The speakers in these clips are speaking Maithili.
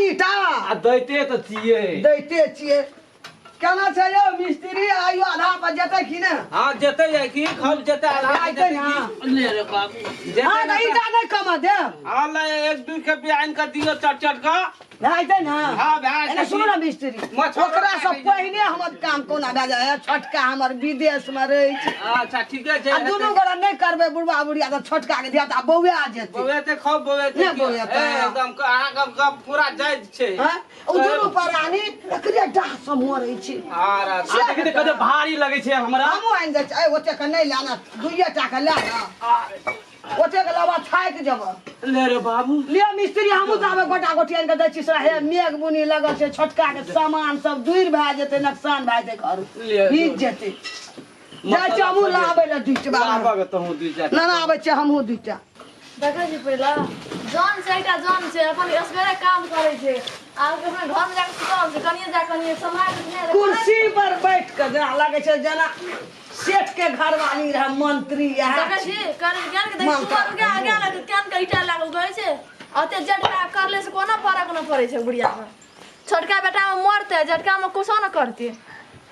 ईटा आ दैते तऽ छियै दैते छियै केना छै यौ मिस्त्री आइयो आधा पर जेतै कि ने हाँ जेतै जाइ की खब जेतै आधा आइते जेतै ना। की ले रे बाबू जेतै हाँ ने तऽ ईटा नहि कमा देब हाँ ले एक दू खेपी आनि कऽ दियौ चट चट कऽ भए जेतै ने हाँ भए एने जेतै सुनू ने मिस्त्री मछहर ओकरा से काटै छै। पहिने हमर काम कोना भए जाय छोटका हमर विदेश में रहै छै अच्छा ठीके छै आ दुनू गोरा नहि करबै बुढ़बा बुढ़िया तऽ छोटका के धिया पुता बौआ जेतै बौएते खब बौएते नहि बौएतै। ए, एकदम अहाँके गप पूरा जायज छै हँ ओ दुनू प्राणी एकरे डाह से मरै छै आर आ देखी तऽ कते भारी लगै छै हमरा हमहूँ आनि दै छियै ओतेक के नहि लेना दुइए टा के लए ना ओतेक लेबऽ थाकि जेबऽ ले रे बाबू लिअ मिस्त्री हमहूँ तऽ आबै गोटा गोटी आनि कऽ दै छी से हे मेघ बुनी लगल छै छोटका के सामान सब दूर भए जेतै नुकसान भए जेतै घर लिअ, भीज जेतै जाइ छियै हमहूँ लाबै लए दुइटा लाबऽ के तहूँ दुइ चारि ना ना आबै छियै हमहूँ दुइटा देखै छी पहिले जन छै एकटा जन छै अपन असगरे काम करै छै आ अपना घरमे जाकऽ सुतल छै कनिए जा कनिए सम्हारि कऽ नहि कुर्सी पर बैठ कऽ जेना लगै छै जेना सेठ के घरवाली रहे मंत्री इएह देखै छी कर ज्ञान के देखी सुबह उगे आगे लगे केन के ईटा लागल गए छै ओते जटका करले से कोनो फरक न पड़ै छै बुढ़िया के छोटका बेटा मे मरतै जटका मे कुछो न करतै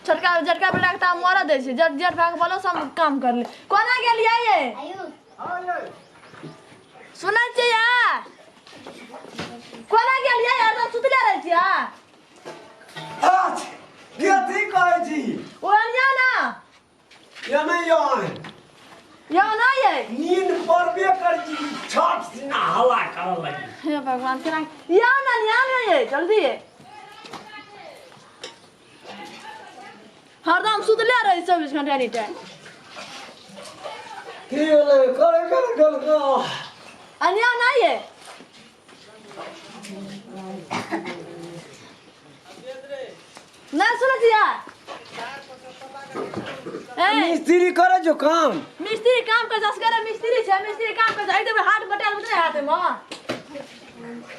छोटका जटका बेटा के तऽ मरऽ दै छै जट जट भाग बोलो सब काम कर ले कोना गेलियै ये सुनै छियै यार कोना गेलियै यार सब सुतले रहै छियै अच्छा कथी कहै छी ओ अनिया ना या नहि यौ अहाँ यौ ना ये नींद पड़बे कर छी छठ सिना हल्ला करऽ लगी हे भगवान केना यौ ना निया ना ये जल्दी ये हरदम सुतले रहै 24 घंटा एनी टाइम की भेलै करे करे गेल अनिया ना ये ना सुनै छियै ए मिस्त्री करे जो काम मिस्त्री काम कर असगरे मिस्त्री छै मिस्त्री काम कर छै देबै हाथ बटाल बुझने हाथ मे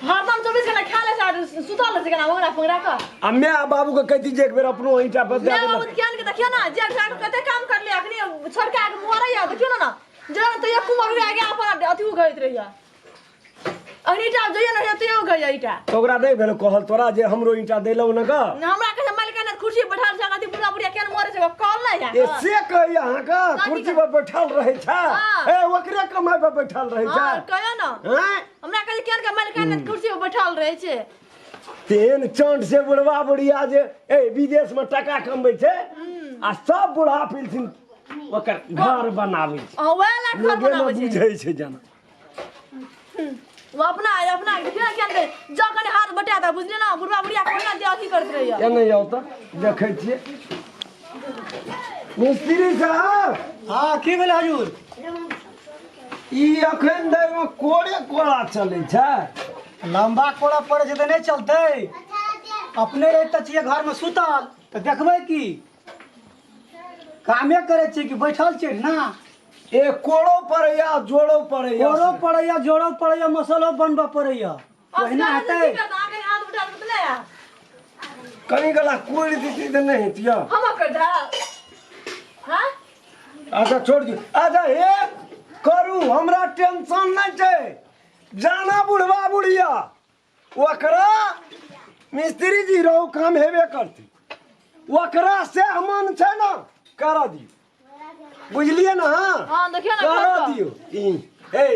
हरदम 24 घंटा खा ले छै सुतल रहै छै केना ओंगरा पोंगरा कऽ आ my बाबू के कहती जे एक बेर अपनो ईंटा पर दे माय देलक बाबू ज्ञान के देखियो ना जेठ के कते काम कर ले अखनी छोटका के मरैया देखियो ना ना जरा तो एक कुमार उड़ा गया अपन अथी उगैत रहिया अखनी ईटा जइयो ना तो उगैया ईटा तऽ ओकरा नहि भेल कहल तोरा जे हमरो ईंटा देलहुँ ने गऽ ना हमरा कहे मालिक ने कुर्सी बैठल छै अथी बुढ़ा बुढ़िया केन मरे छै कॉल नहीं है ए से कहैया अहाँके कुर्सी पर बैठल रहै छै हाँ। ए ओकरे कमाइ पर बैठल रहै छै हां कहियो ना हैं हमरा कहे केन के मालिक ने कुर्सी पर बैठल रहे छै तेहन चंड से बुढ़वा बुढ़िया जे ए विदेश में टका कमबै छै आ सब बुढ़ा पिलथिन ओकर घर बनाबै छै आ वएह ला घर लोगे ने बनाबै छै बुझै छै जेना वो अपना अपना देखियो केन के जो कने हाथ बटा दा बुझले ना बुढ़वा बुढ़िया कोना दे अथी करत रहिया एने आउ तऽ देखै छियै मिस्त्री साहब हाँ की भेल हजूर ई अखन धरि मे कोड़े कोड़ा चलै छै लम्बा कोड़ा पड़ै छै तऽ नहि चलतै अपने रहै तऽ छियै घरमे सुतल तऽ देखबै की कामे करै छियै कि बैठल छियै ना ए कोड़ो पड़ैया जोड़ो पड़ैया कोड़ो पड़ैया जोड़ो पड़ैया मसलो बनबऽ पड़ैया ओहिना हेतै आगे हाथ उठा देत ने कनि गला कोड़ि दिती तऽ नहि हेतिय हम कर दा हां अच्छा छोड़ दियौ अच्छा हे करू हमरा टेंशन नहि छै जाना बुढ़वा बुढ़िया ओकरा मिस्त्री जी रहू काम हेबे करतै ओकरा से मन छै ने करऽ दियौ बुझलियै ने हाँ, देखियौ ने, करऽ करऽ। दियौ ई हे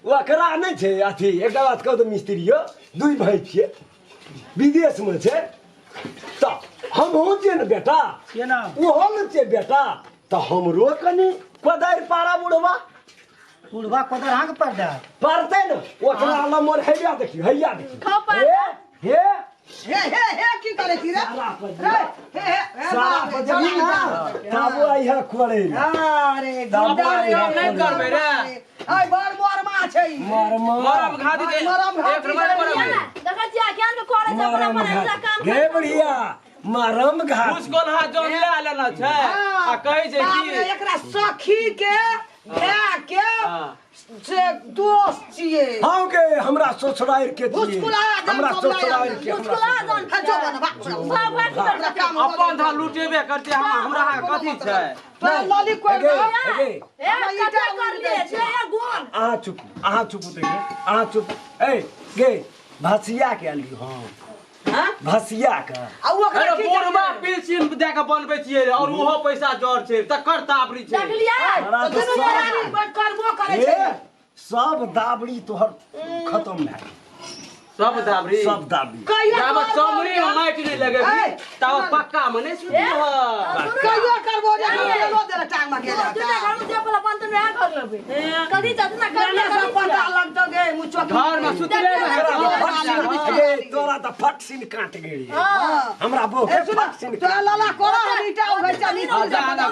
ओकरा नहि छै अथी एकटा बात कहू तऽ मिस्त्री यौ दुइ भाइ छियै विदेशमे छै तऽ हमहूँ छियै ने बेटा छियै ने। ओहो ने छियै बेटा तऽ हमरो कनि कोदारि पारा बुढ़वा बुढ़वा कोदारि अहाँके पारि देत पड़तै ने ओकरा लमोर हैया देखियौ हैया देखियौ खाउ पारि हे हे हे हे हे की करे छी रे सारा पर रे हे हे हे सारा बाप रे, पर जमी चला ना ताबो आइहा खोले ले अरे ताबो जिंदा आइहा काम नहि करबै रे। आइ बड़ मरमा छै ई। मरमा मरम घाती दे मरम घाती एक नंबर दे। मरम देखै छियै ज्ञान के करे छै अपना मरम अपन ऐसा घात काम गे बढ़िया मरम घात घुस कोन हाथ जोन ले लेना छै आ कहै छै बाप की रे, एकरा सखी के भाय के हाँ। से दोस्त छियै हाँ के हमरा ससुराल के छियै भुसकुला जान हमरा सब लाया। ससुराल के हमरा भुसकुला जान हे जो बन बाप सब भाग ओकरा काम अपन धान लुटेबे करते हम हमरा कथी छै तोरा लली कोइ एगे, एगे, ए कते कर लिए छै ए गुण अहाँ चुप अहाँ चुप उतरिए अहाँ चुप ए गे भसिया के अनलियो। हां, भसिया के। आ उ ओकरा अरे की बुढ़बा जानतै? पिलसिम दए के बनबै छियै रे, और उहो पैसा जर छै तकर तापरी छै। देखलियै? हमरा तऽ तऽ दुनू सब प्राणी बड़ करबो करै हे, छै। सब दाबड़ी तोहर खत्म भए गेल। सब दाबरी? सब दाबड़ी। कहियो जाबे करबो चमड़ी में जे- माटि नहि लगेबी ए, ताबे पक्का में नहि सुतबी। कहियो करबो जे गेलो देले टांग में गेल। दूटा घर में जे पला बनतै वएह घर लेबै। कथी चतना कर ना सब पता लगतौ गे मुचो। घर में सुतले नहि हेतौ। हे, तोरा तऽ फटसिन काट गेल। हमरा बोह ए सुन, फटसिन। तोरा लाला कोरा हम ईटा उघै छै आ जा ना।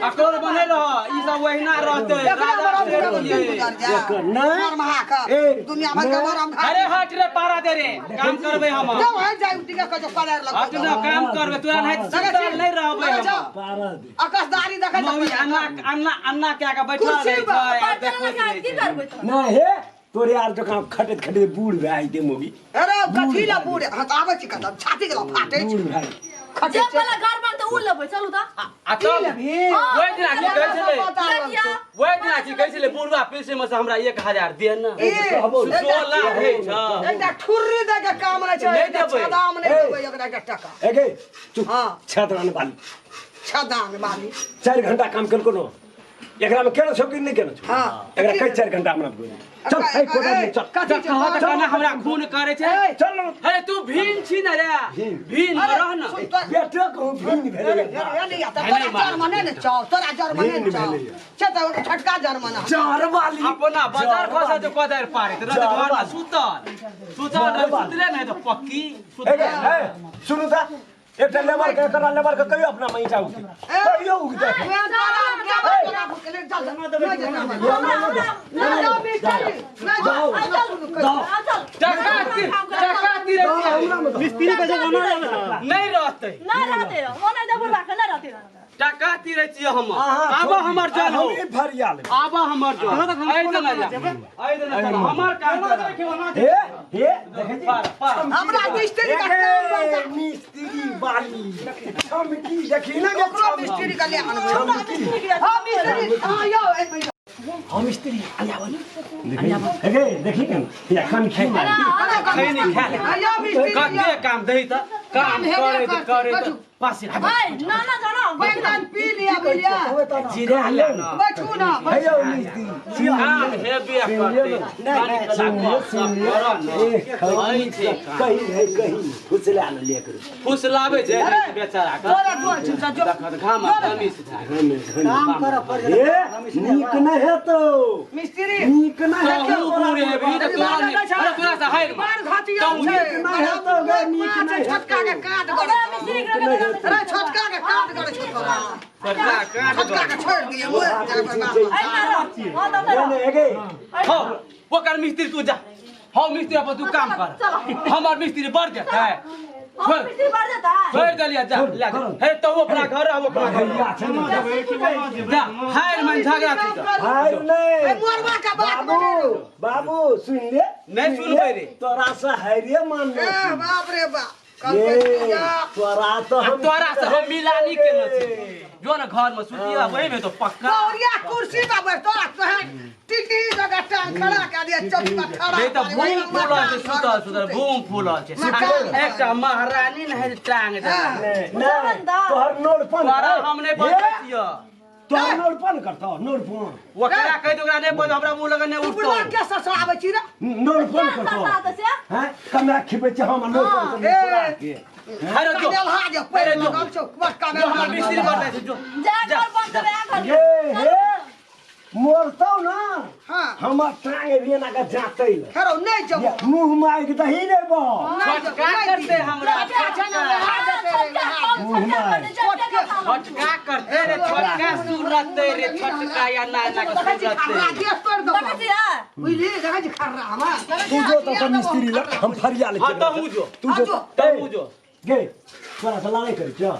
आ कोन बने रह ई सब ओहिना रहतै। एकरा राजा बड़ा से बुरा दिन रहियै। गुजर जा एकर नहि। मरमहा के ए, दुनिया भर के नहि। मरम खा। अरे हट रे, पारा दे रे, काम करबै हम। जब हट जाय उठी के जो पड़े हट लगतौ। न, काम करबै तोरा नहि सुतल नहि रहबै हम। पारा दे। आकाशदारी देखै मम्मी छै। अन्ना अन्ना अन्ना कए के बैठल कुर्सी रहै पर छै आ देखैत रहै की छै। करबै तऽ? नहि हे, तोरे आर जकाँ खटैत खटैत बूढ़ भए जेतै मोगी। अरे कथी ला बूढ़? हाँ तऽ आबै छी कतऽ छाती के फाटै बूढ़ छै। भए जेतै। खटै जे छै। पला घर बनतै उ लेबै, चलू तऽ। आ तब ओहि दिना की कहै छलै? देखिया। ओहि दिना की कहै छलै? बुढ़वा पैसे में से हमरा 1000 दे ने। ए, सोला होइ छै। एकटा ठुर्री दे के काम नहि छै। नहि एकटा देबै। छदाम नहि ए। देबै एकरा एकटा टका। ए गे, चुप। हाँ। छतरान बाली। छदाम बाली। 4 घंटा काम केलको न, एकरा में केना छौ कि नहि केना छौ? हाँ। एकरा कहि 4 घंटा हमरा बोल। चल, ए कोटा दियै, चल। कथी छै? कह तऽ कहना हमरा खून करै छै। ए, चल। अरे तू भीन छी ने रे। भीन। भीन अरे, रह न। सुन तोरा- बेटे कहूँ भीन भेलै। अरे, अरे, तऽ तोरा जन्म नहि ने छौ, तोरा जन्म नहि ने छौ। छै तऽ ओकर छोटका जन्म ने। जर वाली। अपना बाजार खसा जो कदार पारे तऽ रहतै घर में सुतल सुतल जर वाली। सुतले नहि तऽ पक्की ए गे, सुतल। ए, सुनू तऽ एकटा लेबर के, एकरा लेबर के कहियो अपना में ईंटा उगतै, कहियो उगतै। उएह तोरा के तोरा भुकले, चल, चल, नहि जेना हमरा। नहि जाउ मिस्त्री, नहि जाउ। चल। टका तिर टका तिर। मिस्त्री के जमाना रहै। नहि रहतै। नहि रहतै, ओ नहि देबै बुढ़बा के, नहि रहतै। टका तिरै छियै हम। अहाँ आब हमर जन हो। हम फरिया लेबै। आब हमर जन आइ तऽ नहि जा, आइ तऽ नहि चल, हमर काम कर। हे हे, देखै छी? पार पार। हमरा मिस्त्री का ए, काम बन। मिस्त्री वाली चमकी देखी ने गे। ओकरो मिस्त्री के ले आनबै। चमकी। हाँ मिस्त्री, हाँ यौ, ए भैया। हम मिस्त्री आया हे गे, देखी ने या कनखी मारी। खैनी खा ले। हाँ यौ मिस्त्री। कते काम दही तऽ काम हेबे करैत करतै, करैत बैठू। पास। ना ना जाना। बैगन पी लिया भैया। जीरा ले न। बैठू ना। हे यौ मिस्त्री। काम हेबे करतै। नहीं, सुन लियो, सुन लियो। ए, कही छै काम। कहीं है कहीं फुसला न ले करू। फुसलाबै छै बेचारा के। तोरा जो छै से जो। देखत घाम आ गमी से छै। काम करऽ पड़ ए, नीक नहि हेतौ। मिस्त्री। नीक नहि हेतौ। तहु बूढ़ हेबही तऽ तोरा नहि, अरे तोरा से हारि मान। बार घाटी तहु छै। नीक नहि हेतौ गे, नीक नहि छोटका के हेतौ। काट गड़े। अरे छोटका के काट गड़े छौ तोरा। छोटका काट छोटका के छोड़ दिए मोर जाकर बाप। नहि नहि, हे गे। हौ, ओकर मिस्त्री तू जा। हौ मिस्त्री, अपन तू काम कर, हमर मिस्त्री बढ़ जेतै। छोड़। मिस्त्री बढ़ जेतै। छोड़ देलियै, जा ले जा। हे तू अपना घर, हम अपना घर। भैया छै ने। जा, हारि मान, झगड़ा छी तऽ। हारि ए नहि। मोरवा के बात बाबू बने। बाबू, सुन ले। नहि सुन सुनबै ले, रे। तोरा से हारिये मानने ए छी। बाप रे बाप। ये, तोरा तऽ आ हम तोरा से हम मिलानी केने छी। जो ने घर में सुतिया, वही में तो पक्का। गौरिया कुर्सी पर बैठ, तोरा तोहर टिटी जगह टांग खड़ा कर दिया चौकी पर खड़ा। नहीं तऽ बूम फूलल छै, सुतल सुतल बूम फूलल छै। मकान। एकटा महारानी ने टांग देने। नहि नहि, तोहर नोरपन तोरा हम नहि बजै छियौ। तोहर नोरपन करतौ, नोरपन। ओकरा कहि दे, ओकरा नहि बज, हमरा मुँह लग नहि उठतौ। बुढ़वा के ससुराबै छी रे? नोरपन करतौ हैं, कमरा खिबै छै हम नोरपन करबै तोरा के। अरे जो। कमेलहा जे पैर लगल छौ बड़ जो कमेलहा। हमर मिस्त्री बतै छै, जो। जा घर बनतै वएह घर। ये हे, मरतौ ना। हाँ। हमर टांग एभी एना के जातै ले। खेरो नहि जबो। मुँह माइक दही ने बो। नहि जबो। छोटका करतै हमरा। छोटका छै ने, नहा जेतै रे, नहा। छोटका करतै रे, छोटका सुरतै रे, छोटका या ना ना के देखै छी खर्रा सुरतै। देह तोड़ि देबौ। बुझली, देखै छी खर्रा हमरा। तू जो तऽ अपन मिस्त्री लग, हम फरिया ले। हाँ तहूँ जो। तू जो। जो। तहूँ जो। गे, तोरा से लड़ाइ करै छियौ?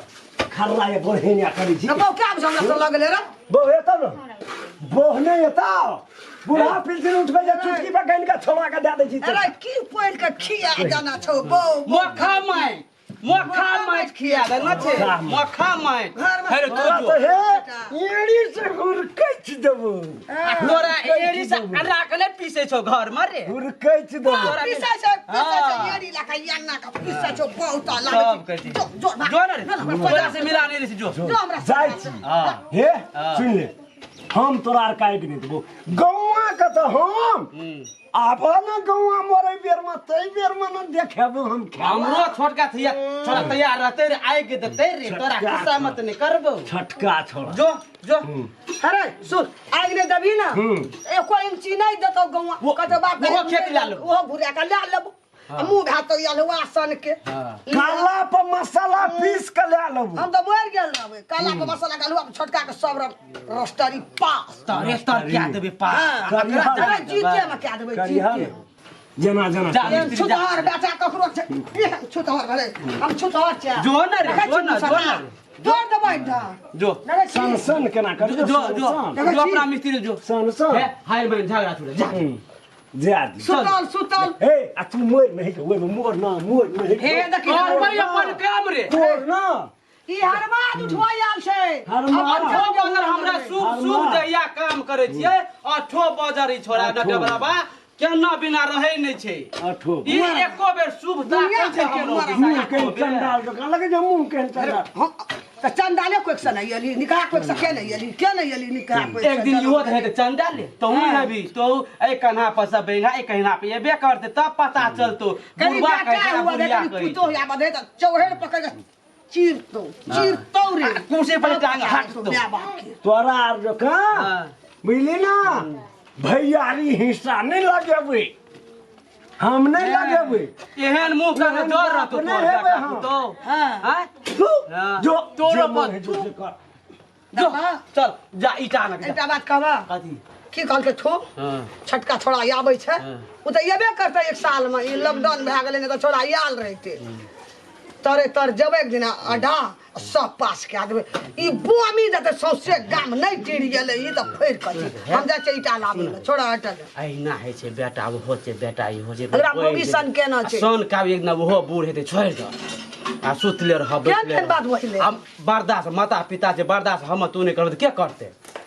खर्रा या बढ़ेनिया करै छी। बौ क्या हमरा से लगले रे? बौ एतौ ने, बोह नहि एतौ। बूढ़ा पिलसिन उठबै जे चुटकी पर गानि के छोड़ा के दए दै छी। अरे की पढ़ि के खिया जाना छौ बौ? मोखा माय। मोखा माटि खिया दे न छै मोखा माटि। घरमे हे रे तू तोरा जो। तऽ हे एड़ी से हुरकैच देबो। आ तोरा एड़ी से अरा के नहि पीसै छौ घर में रे। हुरकैच देबो। पीसै छै, पीसै छै, हाँ। एड़ी लऽ कऽ एना कऽ पीसै छै, बहुत लागै सब छै। कहै छै। जो, जो, भाग। जो ने रे, हमरा तोरा से मिला नहि रे जो। जो हमरा जाइ छी। हाँ। हे सुन ले, हम तोरा आर काटि नहि देबो गौआ के तऽ हम आब ने गौआ मरे बेर में तै बेर में ने देखेबो हम खायब। हमरो छोटका थैया छोड़ा तैयार रहते रे, आगि देते रे, तोरा छोटका गुस्सा मत नहीं करबो। छोटका छोड़ा। जो जो। अरे सुन, आगि नहि देबही ने, एको इंची नहि देतौ गौआ। कहतौ बाप ओहो खेत लए लेबो। ओहो घुरा कऽ लए लेबो। आ मुँह भए तो अलुआ सन के। काला पर मसाला पीस के लए लेबो। हम तऽ मरि गेल रहबै। काला के मसाला के अलुआ के छोटका के सब रस्टरी पास। तरे तर क्या देबे पास। करिया। अरे जीते में क्या देबै करिया जीते। जेना जेना। जा। एहन छुतहर बेटा ककरो छै, एहन छुतहर भेलै, हम छुतहर छियै। जो ने रे, देखै जो छी ने, जो ने रे। तोड़ देबै एकटा। जो। देखै छी? सन सन केना कर जो जो जो अपना मिस्त्री जो। सन सन। हे हाय बहन झगड़ा छुड़े जा। जा दी। सुतल सुतल। हे आ तू मोर नहीं के ओहिमे मोर ना मोर नहीं। हे देखी। और भाई अपन काम रे। तोर ना। ई हरमाद उठवा आयल छै। हरमाद। अपन आठो बजर हमरा शुभ शुभ जहिया काम करै छियै, आठो बजर ई छोड़ा डबरा बा केना बिना रहै नहि छै। आठो। ई एको बेर शुभ दुनिया ताकै छै के केनो। मुँह के चंडाल जकाँ लगै छै, मुँह के चंडाल। हम तऽ चंडाले कोइ से नहि एली, निकाह कोइ से के नहि एली, के नहि एली निकाह कोइ से। एक दिन इहो तऽ हेतै चंदा ले तहु हेबी तो एहि कन्हा पर सब बेंगा एहि कन्हा पर एबे करतै तब पता चलतो। कनी बुढ़बा बेटा कहै छै हुआ दे, बुढ़िया कनी कहै छै। पुतोह आबऽ दे तऽ चौहेर पकड़ के चीरतौ चीरतौ रे। आ कुर्सी पर टांग हटतौ। माय बाप के। तोरा आर जकाँ हाँ। बुझली ना भैयारी हिस्सा नहि लगेबै, हम नहि लगेबै। एहन मुँह के जोर रहतौ नहि तोर हेबै बेटा हम। पुतोह। हाँ। आँय? तू हाँ। जो तोरो जे मन पर है जो से कर। जो चल जा ईटा आनक जा। एकटा बात कहबा? कथी? की कहलकै थू? हाँ। छोटका छोड़ा आबै छै, हाँ। ओ तऽ एबे करतै एक साल मे, ई लॉकडाउन भए गेलै नहि तऽ छोड़ा आयल रहितै। तरे तर जेबै एक दिना अड्डा सब पास कए देबै। ई बोमी देतै सौंसे गाम, नहि टिर गेलै ई तऽ फेर कथी। हम जाइ छियै ईटा लाबै लए, छोड़ा हटल। अहिना होइ छै बेटा ओहो छै बेटा इहो छै। एकरा मौगी सन केना छै? सन काब एक दिना ओहो बूढ़ हेतै छोड़ि दऽ आ सुतले रहब केहन बैठले केहन बात रहब। बजलै? हम बर्दाश्त माता पिता छै बर्दाश्त हम तू नहि करबै तऽ के करतै?